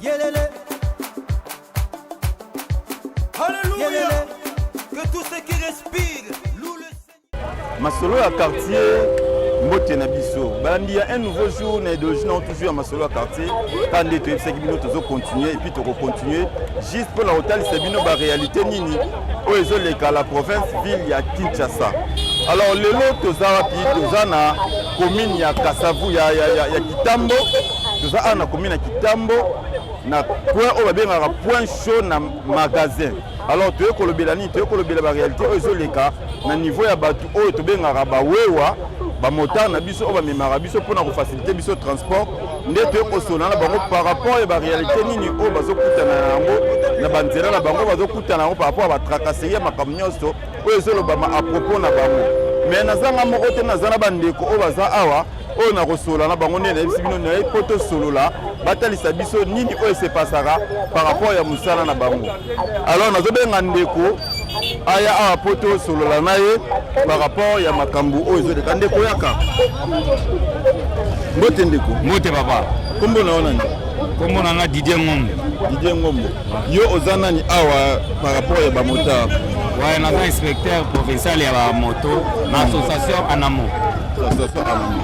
Yelele. Alléluia. Yelele. Que tout ce qui respire loue le Seigneur. Masolo ya quartier, mbote na biso balandi ya un nouveau jour na idéologie na toujours ya masolo ya quartier. Ka nde toyebisaki bino, tozocontinue et puis tokocontinue juste mpona kotalisa bino baréalité nini oyo ezoleka la province ville ya Kinshasa. Alors lelo toza wapi? Toza na commune ya Kasavu ya Kitambo. Toza awa na commune ya Kitambo, na point oyo babengaka Point Chaud, na magasin. Alors toye kolobela nini? Toye kolobela baréalité oyo ezoleka na niveau ya bato oyo tobengaka bawewa, bamotard na biso oyo bamemaka biso mpona kofacilite biso transport. Nde toye kosolola na bango par rapport ya baréalité nini oyo bazokutana na yango na banzela na bango, bazokutana yango par rapport ya batracasserie ya makambo nyonso oyo ezolobama à propos na bango. Mais nazanga moko te, naza na bandeko oyo baza awa oyo nakosolola na bango. Nde nayebisi bino, naye mpo tosolola, batalisa biso nini oyo esepasaka par rapport ya mosala na bango. Alors nazobenga ndeko aya awa mpo tosolola na ye par rapport ya makambo oyo ezoleka. Ndeko, yaka. Mbote, ndeko. Mbote, papa. Kombo na yo nani? Kombo na nga Didier Ngombo. Didier Ngombo, yo oza nani awa par rapport ya bamotard? Ouais, naza inspecteur provincial ya bamoto na association Anamo. Association Anamo.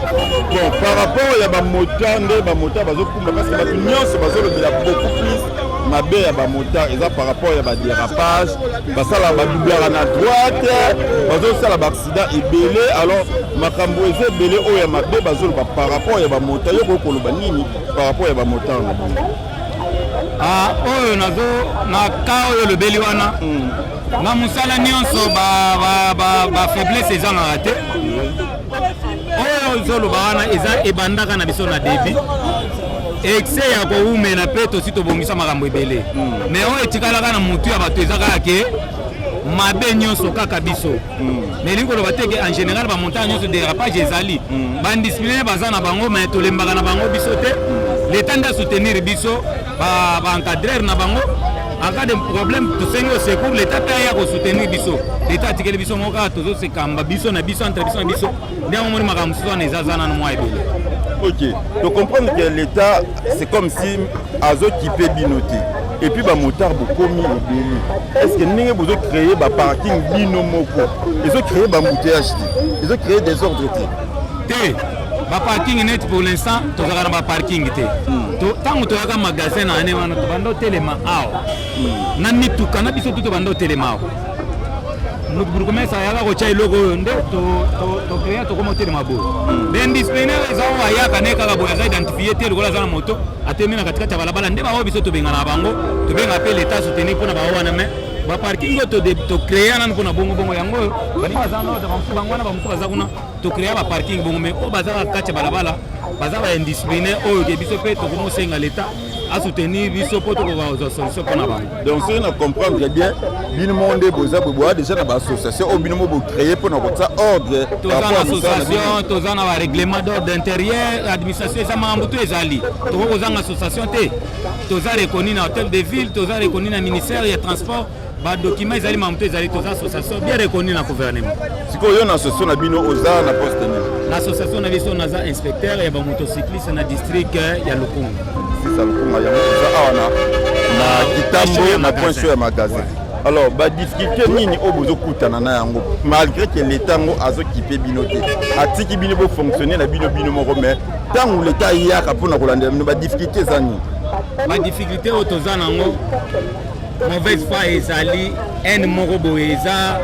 Bon, par rapport ya bamotard, nde bamotard bazokumba, parce que bato nyonso bazolobela beaucoup plus mabe ya bamotard eza par rapport ya badérapage basala, badoublaka na droite, bazosala baaccident ebele. Alors makambo eza ebele oyo ya mabe bazoloba par rapport ya bamotard. Yo koki koloba nini par rapport ya bamotard na bango? Ah, oyo nazo na ka oyo olobeli wana, na mosala nyonso bafaiblesse ezangaka te. Oyo ozoloba wana eza ebandaka na biso na début, excès ya kowumela mpe tosi tobongisa makambo ebele. Mais oyo etikalaka na motu ya bato eza kaka ke mabe nyonso kaka biso. Mais elingi koloba te ke en général bamontagne nyonso dérapage ezali. Bandiscipline baza na bango, mais tolembaka na bango biso te. L'état nde asoutenir biso, baencadreur na bango. En cas de problème, tosengi au secours, l'état mpe aya kosoutenir biso. L'état atikeli biso moko kaka, tozosekamba biso na biso, entre biso na biso. Nde yango moni makambo mosusu wana eza nano mwa ebele. Ok, to comprendre que l'État, c'est comme si azokipe bino te. Et puis bamotard bokomi ebele. Est ce que ndenge bozocréer baparking bino moko, ezocréer baembouteillage te, ezocréer désordre te? Te, baparking neti pour l'instant tozalaka na baparking te. Ntango toyaka magasin na ane wana, tobanda otelema awa na mituka na biso tu, tobanda otelema awa. Moto bourgmestre ayaka kotya eloko oyo nde tocréa, tokoma otelema boye. Baindisciplinaire eza oyo ayaka ne kaka boye, aza identifié te, lokola aza na moto, atelemi na katikati ya balabala. Nde baoyo biso tobengana bango, tobenga mpe l'état soutenir mpona bao wana. Mais baparking oyo tocréa nanu mpona bongo bongo yango oyo, baningi baza na bamosusu bango wana, bamosusu baza kuna. Tocréa baparking bongo, mais oyo baza na kati ya balabala baza baindiscipline oyo ke biso mpe tokomosenga l'état asoutenir biso mpo tokoka kozwa solution mpona bango. Donc soki na comprendre bien, bino moko nde boza boye, boya déjà na baassociation oyo bino mo bocréer mpona kotia ordre? Toza na association, toza na barèglement d'ordre intérieur, administration eza makambo to ezali. Tokoki kozanga association te. Toza reconnu na hôtel de ville, toza reconnu na ministère ya transport, badocument ezali, makambo to ezali. Toza association bien reconnu na gouvernement. Sikoyo yo na association na bino oza na poste nini? Na association na biso naza inspecteur ya bamotocycliste na district ya Lukunga. Sisa Lukunga, yango oza awa na Kitambo, na point chaud ya magasin. Alors badifficulté nini oyo bozokutana na yango, malgré que l'état yango azokipe bino te, atiki bino bofonctionne na bino bino moko? Mais ntango l'état ayaka mpona kolandela bino, badifficulté eza nini? Badifficulté oyo toza nango, mauvaise foi ezali ene moko boye, eza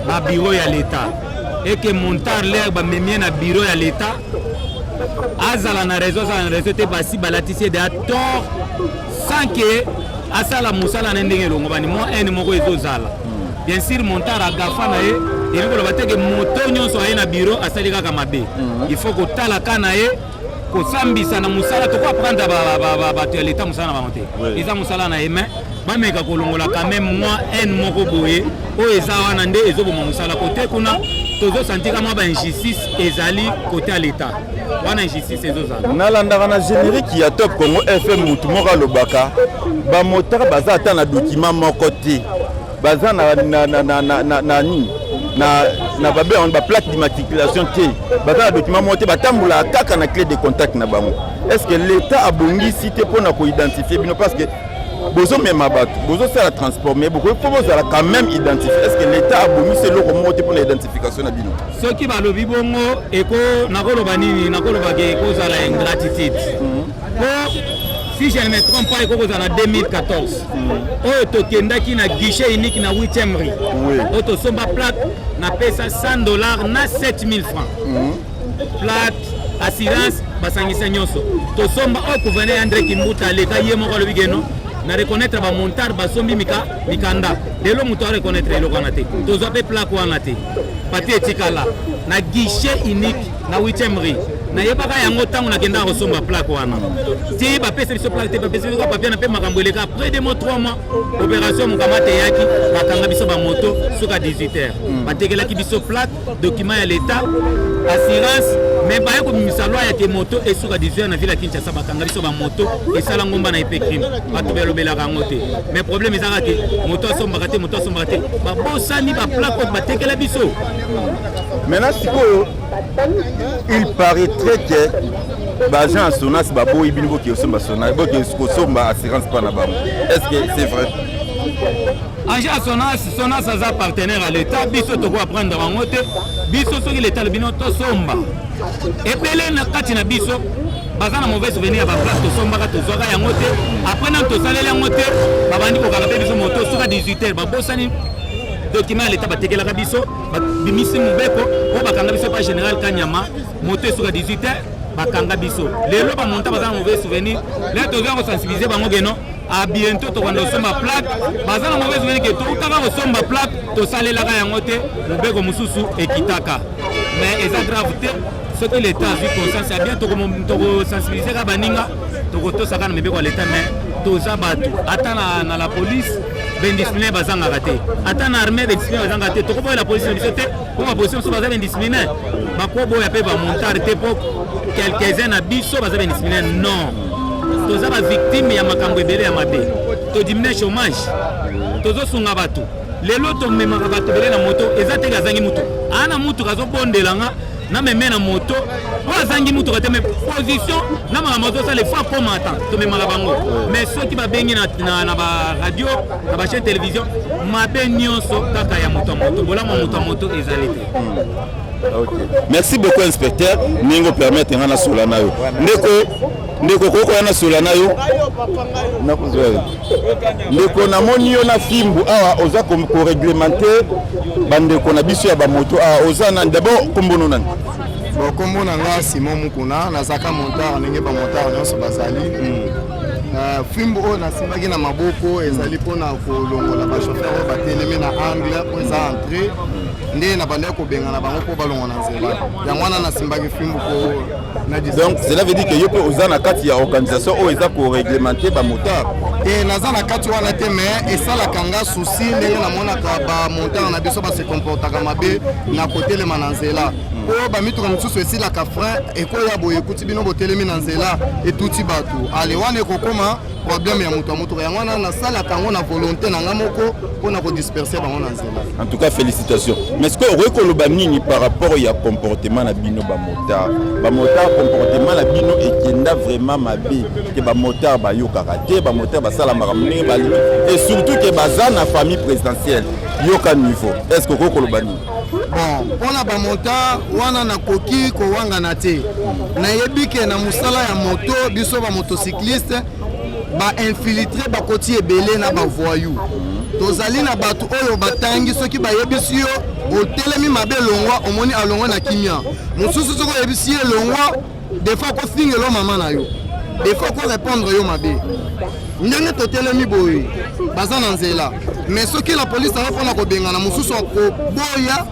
babureau ya l'état eke motard lere bamemi ye na bureau ya l'état, azala na raison, azala na raison te, basi balatisi ye deya tort sans ke asala mosala na ndenge elongo. Bani mwa ene moko ezozala. Bien sûr, motard agafa na ye, elingi koloba te ke moto nyonso aye na bureau asali kaka mabe. Il faut kotala ka na ye, kosambisa na mosala. Toko apprendre bato ya leta mosala na bango te, eza mosala na ye. Mais bameka kolongola quand même mwa haine moko boye oyo eza wana nde ezoboma mosala. Kote kuna tozosantika mwa bainjustice ezali kote ya leta wana, injustice ezozala. Nalandaka na générique ya Top Congo FM, motu moko alobaka bamotard baza ata na document moko te, baza na nini. na, na babe yango baplaque d'immatriculation te, baza na document moko te, batambolaka kaka na clé de contact na bango. Est ce que l'État abongisi te mpona koidentifier bino? Parce que bozomema bato, bozosala transport, mais bokoki mpo bozala quand même identifié. Est ce que l'État abongisi eloko moko te mpona identification na bino? Soki balobi bongo, eko nakoloba nini? Nakolobaka ekozala ingratitude, po si je ne me trompe pas, ekokozala na 2014 oyo tokendaki na guichet unique na 8e rue, oyo tosomba plaque, napesa 100 $ na 7000 francs, plaque, assurance, basangisa nyonso, tosomba. Oyo gouverneur André Kimbuta aleka, ye moko alobi keno na reconnaître bamontard basombi mikanda. Lelo moto areconnaître eloko wana te. Tozwa mpe plaque wana te, papier etikala na guichet unique na 8e rue. Nayebaka yango ntango nakendaka kosomba plaque wana ti bapesa biso plaque te, bapesa biso papier na mpe makambo eleka. Après 2 mois, 3 mois, opération Mokamate eyaki, bakanga biso bamoto suka 18 heures, batekelaki biso plaque, document ya l'État, assurance. Mais baye kobimisa loi ya ke moto esuka 18 heures na ville ya Kinshasa, bakanga biso bamoto. Esala ngomba na ye mpe crime, bato balobelaka yango te. Mais problème ezaka ke moto asombaka te, moto asombaka te, babosani baplaque oyo batekela biso. Maintenant sikoyo, il paraîtrait que baagent ya Sonas baboyi bino boke kosomba Sonas, boke kosomba assurance mpa na bango. Est ce que c'est vrai? Agent ya Sonas, Sonas aza partenaire ya l'État. Biso tokoapprendre bango te. Biso soki l'État alobi no tosomba, ebele na kati na biso baza na mauvais souvenir ya baplace tosombaka, tozwaka yango te. Après nanu tosaleli yango te, babandi kokanga mpe biso moto soka 18 heures, babosani document ya l'État batekelaka biso. Babimisi mobeko oyo, bakanga biso pa général Kanyama, moto esuka 18 heures, bakanga biso. Lelo bamonta baza na mauvais souvenir. Lelo toza kosensibiliser bango keno à bientôt tokanda kosomba plaque. Baza na mauvais souvenir ke toutaka kosomba plaque, tosalelaka yango te, mobeko mosusu ekitaka. Mais eza grave te. Soki l'État azwi conscience ya bien, tokosensibiliser kaka baninga, tokotosaka na mibeko ya l'État. Mais toza bato, ata na la police baindisciplinaire bazangaka te, ata na armée baindisciplinaire bazangaka te. Tokoboyela police na biso te mpo bapolisier mosusu baza baindisciplinaire. Bakoboya mpe bamontard te mpo quelques-uns na biso baza baindisciplinaire. Non, toza bavictime ya makambo ebele ya mabe. Todiminue chômage, tozosunga bato. Lelo tomemaka bato ebele na moto. Eza teke azangi mutu, aa na mutuka, azobondelanga nameme na moto oyo azangi mutuka te. Mais position na makambo azosala, efo akoma ata tomemaka bango. Mais soki babengi na baradio, na bachaîne télévision, mabe nyonso kaka ya moto ya moto, bolamu ya moto ya moto ezali te. Ok, merci beaucoup inspecteur, ndenge opermettre nga nasola na yo. Ndeko, ndeko, kokoya nasola na yo, nakozwa yo. Ndeko, namoni yo na fimbu awa, oza koréglementer bandeko na biso ya bamoto awa. Oza nani d'abord? Kombono nani? Bon, kombo na nga Simon Mukuna, nazalaka montard ndenge bamotard nyonso bazali. Fimbu oyo nasimbaki na maboko ezali mpona kolongola bachauffeur oyo batelemi na angle oyo eza entrée, nde na bandaki kobengana bango mpo balongwa na nzela. Yango wana nasimbaki fimbu mpo na Donc cela veut dire que yo mpe oza na kati ya organisation oyo eza koréglementer bamotard? Te, naza na kati wana te, mais esalaka nga souci ndenge namonaka bamotard na biso base comportaka mabe na kotelema na nzela, mpo bamituka mosusu esilaka frein, ekoya boye, ekuti bino botelemi na nzela, etuti bato. Ale wana ekokoma problème ya moto ya motuka. Yango wana nasalaka yango na volonté na nga moko mpona kodisperser bango na nzela. En tout cas félicitations. Mais ce que okoki koloba nini par rapport ya comportement na bino bamotard? Bamotard, comportement na bino ekenda vraiment mabe, ke bamotard bayokaka te, bamotard basala makambo ndenge balingi, et surtout ke baza na famille présidentielle. Yoka niveau, est ce que okoki koloba nini? Bon, mpona bamotard wana, nakoki kowangana te. Nayebi ke na mosala ya moto, biso bamotocycliste, bainfiltré bakoti ebele na bavoyou. Tozali na bato oyo batangi, soki bayebisi yo otelemi mabe, elongwa, omoni alongwa na kimia. Mosusu soki oyebisi ye elongwa, des fois akofingela mama na yo, des fois akorépondre yo mabe. Ndenge totelemi boye, baza na nzela, mais soki la police aza mpona kobengana, mosusu akoboya,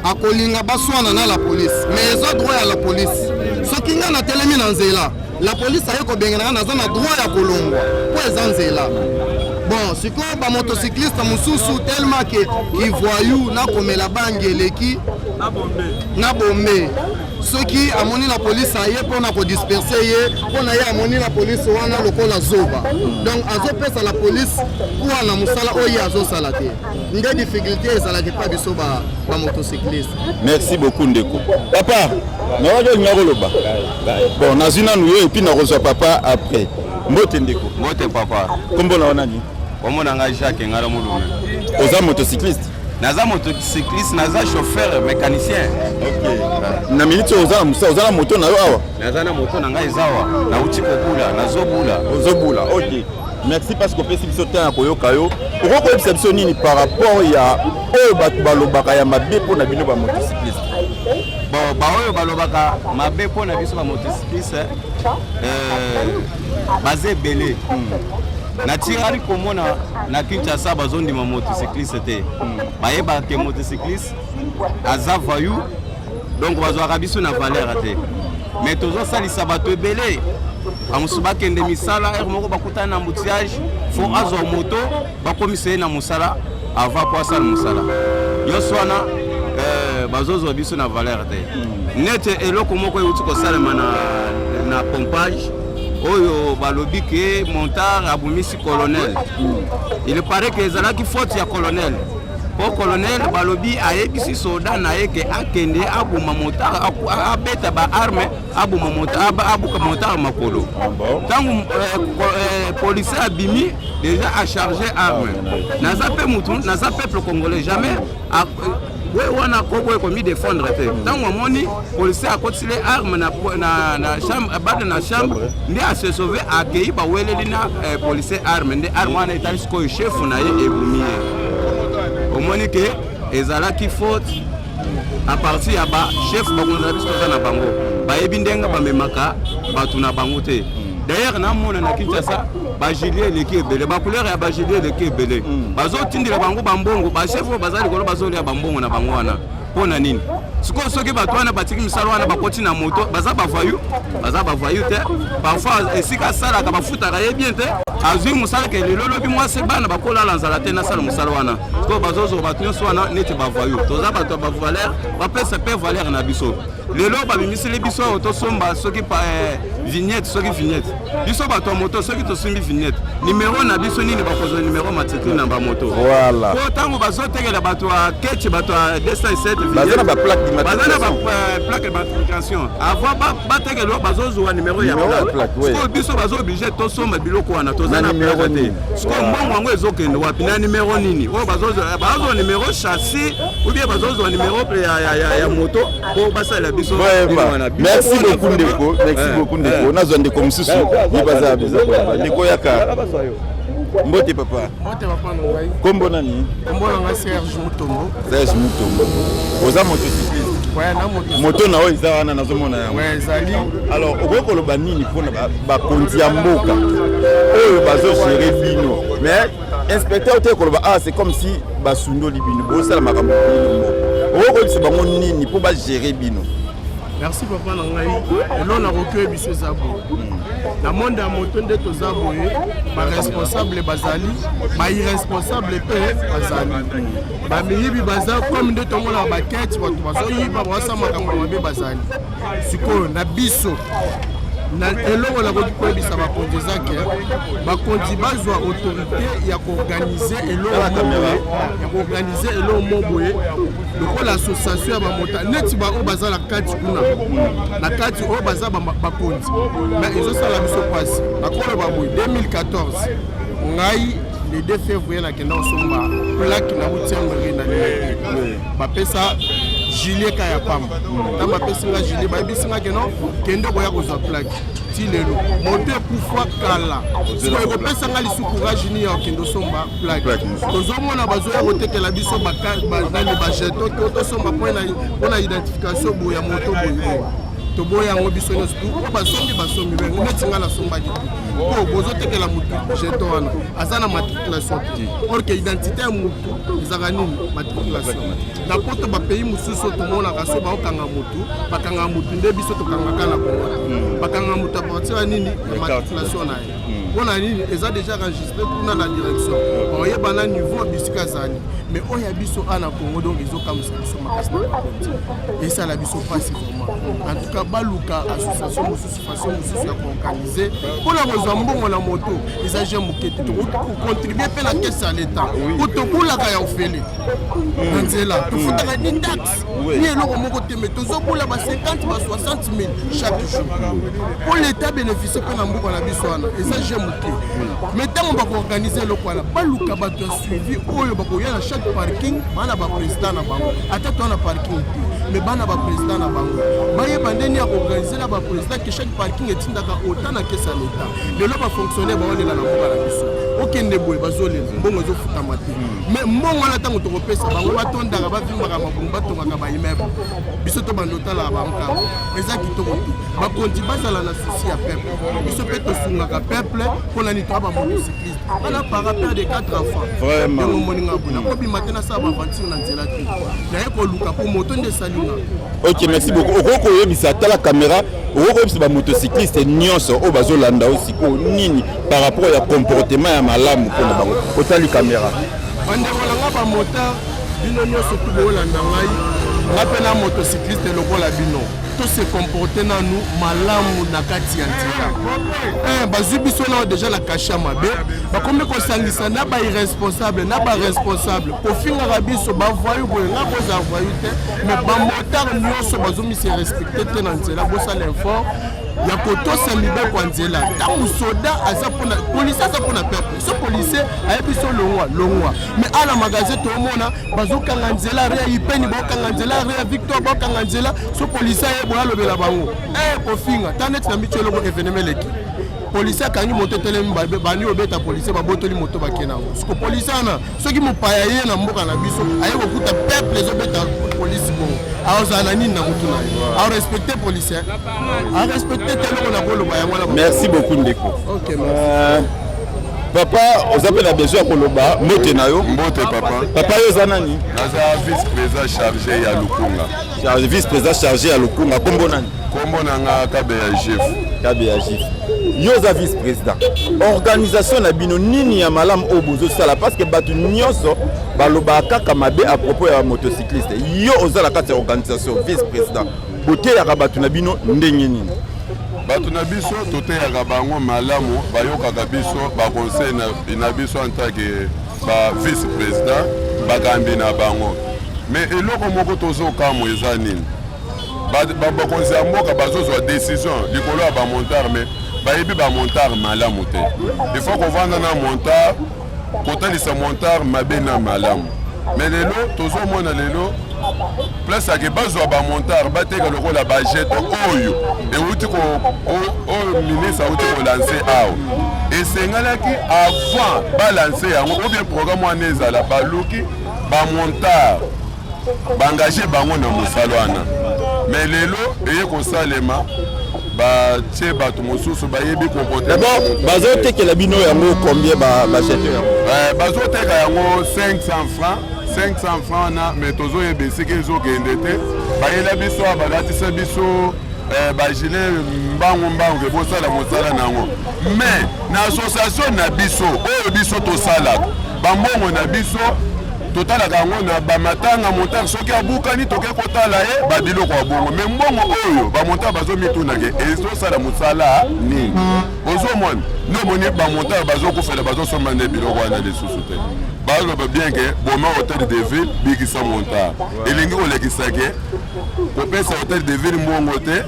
akolinga baswana na la police. Mais eza droit ya la police. Soki ngai natelemi na nzela, la police aye kobengana nga, naza na droit ya kolongwa mpo eza nzela. Bon, sikoyo bamotocycliste mosusu, tellement ke kivoyou na komela bangi eleki na bombe. Soki amoni la police aye mpona kodisperse ye, mpona ye amoni la police wana lokola zoba, donc azopesa la police kuwa na mosala oyo ye azosala te. Nde difficulté ezalaki mpa biso bamotocycliste. Merci beaucoup, ndeko. Papa, nawaki olinga koloba. Bon, nazwi nanu yo et puis nakozwa papa après. Mbote, ndeko. Mbote, papa. Kombo na yo nani? Kombo na ngai Jacques Ngala Molume. Oza motocycliste? Naza motocycliste, naza chauffeur mécanicien. Ok, na miniti oyo oza na mosala, oza na moto na yo awa? Naza na moto na ngai, eza awa, nauti kobula, nazobula. Ozobula, ok. Merci parce que opesi biso temps ya koyoka yo. Okoki koyebisa biso nini par rapport ya oyo bato balobaka ya mabe mpo na bino bamotocycliste? Bon, baoyo balobaka mabe mpo na biso bamotocycliste, baza ebele. Natikali komona na Kinshasa bazondima motocycliste te. Bayebaka ke motocycliste aza voyou, donc bazwaka biso na valeur te. Mais tozosalisa bato ebele. Bamosusu bakende misala, heure moko bakutana na embouteillage, faut azwa moto bakomisa ye na mosala avant po asala mosala nyonso wana. Bazozwa biso na valeur te. Nete eloko moko euti kosalema na pompage oyo, balobi ke motard abomisi colonel. Il paraît ke ezalaki faute ya colonel, po colonel balobi ayebisi soda na ye ke akende aboma motard, abeta baarme, aboma motard, abuka motard makolo. Ntango policier abimi, déjà acharge arme. Naza mpe mutu, naza peuple congolais, jamais we wana kobo ekomi défendre te. Ntango amoni policier akotisile arme na chambre, bade na chambre, nde ase sauve, akei, baweleli na policier arme. Nde arme wana etali sikoyo chef na ye, ebumi ye. Omoni ke ezalaki faute à partir ya bachef bakonzi na biso toza na bango, bayebi ndenge bamemaka bato na bango te. D'ailleurs namona na Kinshasa bagilets eleki ebele, bacouleur ya bagilets eleki ebele. Bazotindela bango bambongo. Bachef oyo baza likolo bazolia bambongo na bango wana mpo na nini? Sikoyo soki bato wana batiki misala wana, bakoti na moto, baza bavoyou? Baza bavoyou te. Parfois esika asalaka bafutaka ye bien te. Azwi mosala ke lelo lobi mwasi, bana bakolala nzala te, nasala mosala wana. Sikoyo bazozwa bato nyonso wana neti bavoyou. Toza bato ya bavaleur, bapesa mpe valeur na biso. Lelo babimiseli biso oyo tosomba soki vignette, soki vignette. Biso bato ya moto, soki tosimbi vignette, nimero na biso nini? Bakozwa nimero matricule na bamoto. Voilà. Po ntango bazotekela bato ya keche, bato ya 207, baza na baplaque. Baza na baplaque de matriculation. Avant batekela, bazozwa nimero ya plaque. Sikoyo biso bazo oblige tosomba biloko wana, toza na plaque te. Sikoyo mbongo yango ezokende wapi? Na nimero nini oyo bazozwa? Nimero châssis ou bien bazozwa nimero ya moto po basalela biso? Merci beaucoup, ndeko. Merci beaucoup, ndeko. Nazwa ndeko mosusu, ye baza biza. Ndeko, yaka. Mbote, papa. Mbote, papa na ngai. Kombo nani? Kombo na ngai Serge Mutombo. Serge Mutombo, oza motocycliste? Ouais, na moto. Moto na oyo eza wana, nazomona yango. Ouais, ezali. Alors okoki koloba nini mpona bakonzi ya mboka oyo bazogérer bino? Mais inspecteur te koloba, ah, c'est comme si basundoli bino, bosala makambo bino moko. Okoki koyebisa bango nini mpo bagérer bino? Merci, papa na ngai. Elo nakoki oyo biso eza boye na monde ya moto nde toza boye. Baresponsable bazali, bairresponsable mpe bazali, bamiyibi baza. Comme nde tomonaka bakete, bato bazoyiba, bazosala makambo mabe, bazali. Sikoyo na biso na eloko nakoki koyebisa bakonzi eza ke bakonzi bazwa autorité ya koorganiser eloko boye, ya koorganiser eloko mo boye lokola association ya bamota, neti baoyo baza na kati kuna, na kati oyo baza bakonzi. Mais ezosala biso mpasi. Nakoloba boye, 2014 ngai, le 2 février, nakenda kosomba plaque na 8e rue na Limete. Bapesa gilet ka ya pamba. Ntango bapesi nga gilet, bayebisi nga keno kende koya kozwa plaque. Ti lelo moto ekufa kala. Sikoyo ekopesa nga lisu courage nini ya kokende osomba plaque? Tozomona bazoya kotekela biso nani, bajeton to tosomba mpona identification boye ya moto boye boye. Toboya yango biso nyonso tu. Oyo basombi basombi, mais neti ngai nasombaki te, po bozotekela motu jeton wana aza na matriculation te, or que identité ya motu ezalaka nini? Matriculation. Na poto, bapays mosusu oyo tomonaka, so baokanga motu, bakangaka motu nde biso tokangaka na Kongo te. Bakangaka motu à partir ya nini? Ya matriculation na ye. Mpona nini? Eza déjà enregistré kuna na direction, oyeba na niveau bisika azali. Mais oyo ya biso a na Congo, donc ezokamwisa biso makasi na bakonzi, esala biso mpasi vraiment. En tout cas, baluka association mosusu, façon mosusu ya koorganiser mpona kozwa mbongo na moto. Eza je moke te, tokoki kocontribuer mpe na caisse ya leta, po tobulaka ya ofele na nzela, tofutaka ni taxe ni eloko moko te, mais tozobula ba 50, ba 60 000 chaque jour mpo leta bénéficie mpe na mboka na biso. Wana eza je moke, mais ntango bakoorganiser eloko wana, baluka bato ya suivi oyo bakoya na chaque parking, bana baprésident na bango. Ata toa na parking te, mais bana baprésident na bango bayeba ndeni ya koorganiser na baprésident ke chaque parking etindaka ota na caisse ya leta. Lelo bafonctionnaire baolela na mboka na biso, okende boye bazolela, mbongo ezofutama te. Mais mbongo wana, ntango tokopesa bango, batondaka, bavimbaka mabumu, batongaka baimmeuble, biso to bando otalaka bango, eza kitoko te. Bakonzi bazala na souci ya peuple. Biso mpe tosungaka peuple. Mpona nini? Toa bamotocycliste bana para, père de 4 enfants. Yango moninga boye, nakobima te, nasala baaventure na nzela te, naye koluka mpo moto nde esalinga. Ok, merci beaucoup. Okoki koyebisa, tala caméra, okoki koyebisa bamotocycliste nyonso oyo bazolanda yo sikoyo nini par rapport ya comportement ya malamu mpona bango? Otali caméra. Bandeko na nga bamotard, bino nyonso tu boolanda ngai, nga mpe na motocycliste lokola bino, tose comporte nanu malamu na kati ya nzela. Bazwi biso nao déjà na cachet ya mabe, bakomi kosangisa na bairresponsable na baresponsable, kofingaka biso bavoyou boye. Nga kozala voyou te, mais bamotard nyonso bazomise respecter te na nzela. Bosala effort ya kotosa mibeko ya nzela. Ntango soda aza mpona, policier aza mpona peuple. So policier ayebi so longwa, longwa. Mais ala magasin, toomona bazokanga nzela rea ipeni, baokanga nzela rea Victoire, baokanga nzela. So policier ayeboya, alobela bango kofinga ta neti na miti. Eloko événement eleki, policier akangi moto, etelemi, bandi obeta policier, babotoli moto, bakende yango. Siko policier wana, soki mopaya ye na mboka na biso aye kokuta peuple ezobeta polisi bongo, aozala na nini na motu na ye? Arespecte policier, arespecte te. Eloko na koloba yango wana. Merci beaucoup, ndeko. Ok, merci. Papa, oza mpe na besoin ya koloba. Mbote na yo. Mbote, papa. Papa, yo oza nani? Naza vice président chargé ya Lukunga. Vice président chargé ya Lukunga. Kombo nani? Kombo na nga Kabeya Jef. Kabeya Jef, yo oza vice président. Organisation na bino, nini ya malamu oyo bozosala? Parce que bato nyonso balobaka kaka mabe à propos ya motocycliste. Yo oza na kati ya organisation, vice président, boteyaka bato na bino ndenge nini? Bato na biso, toteyaka bango malamu, bayokaka biso baconseil na biso en tant que ba vice président, bakambi na bango. Mais eloko moko tozokamwa eza nini? Bakonzi ya mboka bazozwa décision likolo ya bamotard, mais bayebi bamotard malamu te. Il faut kovanda na motard, kotalisa motard mabe na malamu. Mais lelo tozomona, lelo place ake bazwa bamotard, bateka lokola bajeton oyo euti, oyo ministre auti kolancer awa. Esengalaki avant balancer yango ou bien programme wana ezala, baluki bamotard, baengage bango na mosala wana. Mais lelo eye kosalema, batie bato mosusu bayebi. D'abord, bazotekela bino yango combien, bajeton yango? Bazoteka yango 500 francs, 500 francs wana. Mais tozoyeba esika ezokende te. Bayela biso awa, balatisa biso bagilet mbangu mbangu ke bosala mosala na yango. Mais na association na biso oyo biso tosalaka, bambongo na biso totalaka yango na bamatanga. Motard soki abukani, toke kotala ye, babiloko ya bongo. Mais mbongo oyo, bamotard bazomitunake ezosala mosala nini. Ozomona nde omoni bamotard bazokufela, bazosomba nde biloko wana lisusu te. Baloba bien ke boma hôtel de ville, bikisa motard. Elingi kolekisa ke kopesa hôtel de ville mbongo te,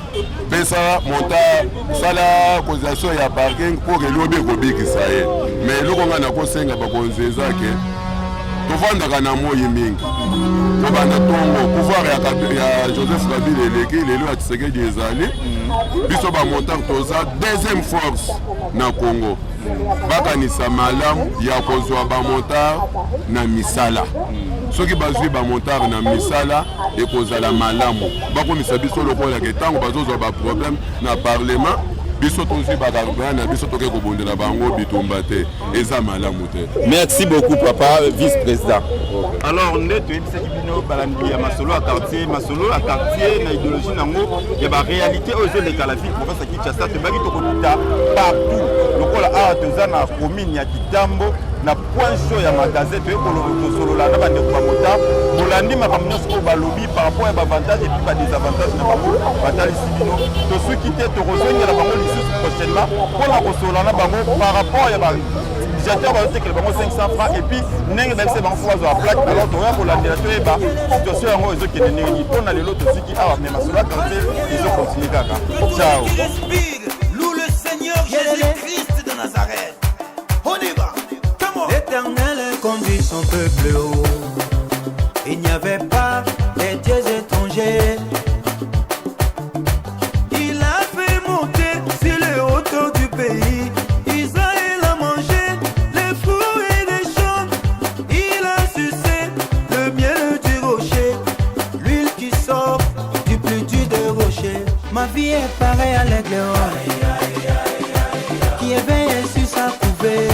pesa motard, sala cotisation ya parking mpo ke lobi ekobikisa ye. Mais eloko ngai nakosenga bakonzi eza ke tovandaka na moi mingi, kobanda ntongo. Pouvoir ya Joseph Kabila eleki, lelo ya Tshisekedi ezali. Biso bamotard toza deuxième force na Congo. Bakanisa malamu ya kozwa bamotard na misala. Soki bazwi bamotard na misala, ekozala malamu. Bakomisa biso lokola ke ntango bazozwa baproblème na parlement, biso tozwi bacarburant na biso, toke kobundela bango bitumba te, eza malamu te. Merci beaucoup, papa vice président. Alors nde toyebisaki bino, balandi ya Masolo ya Quartier, Masolo ya Quartier na idéologie nango ya baréalité oyo ezoleka la ville province ya Kinshasa, toyebaki tokokita partout. Lokola awa toza na commune ya Kitambo, na point chaud ya magasin, toye tosolola na bandeko bamotard. Bolandi makambo nyonso oyo balobi par rapport ya baavantage et puis badésavantage na bango, batalisi bino. Tosuki te, tokozongela bango lisusu prochainement mpona kosolola na bango par rapport ya bautilisateur bazotekela bango 500 francs et puis ndenge bayebisa bango faut bazwa plaque. Alors tokoya kolandela, toyeba situation yango ezokende ndenge nini. Mpona lelo tosuki awa, mais Masolo ya Quartier ezocontinue kaka. Ciao. Qui respire, loue le Seigneur Jésus-Christ de Nazareth. On y va. Come on. L'Éternel conduit son peuple haut. Il n'y avait pas des dieux étrangers. Il a fait monter sur les hauteurs du pays. Israël a mangé les fruits des champs. Il a sucé le miel du rocher, l'huile qui sort du plus dur des rochers. Ma vie est pareille à l'aigle qui éveille sur sa couvée.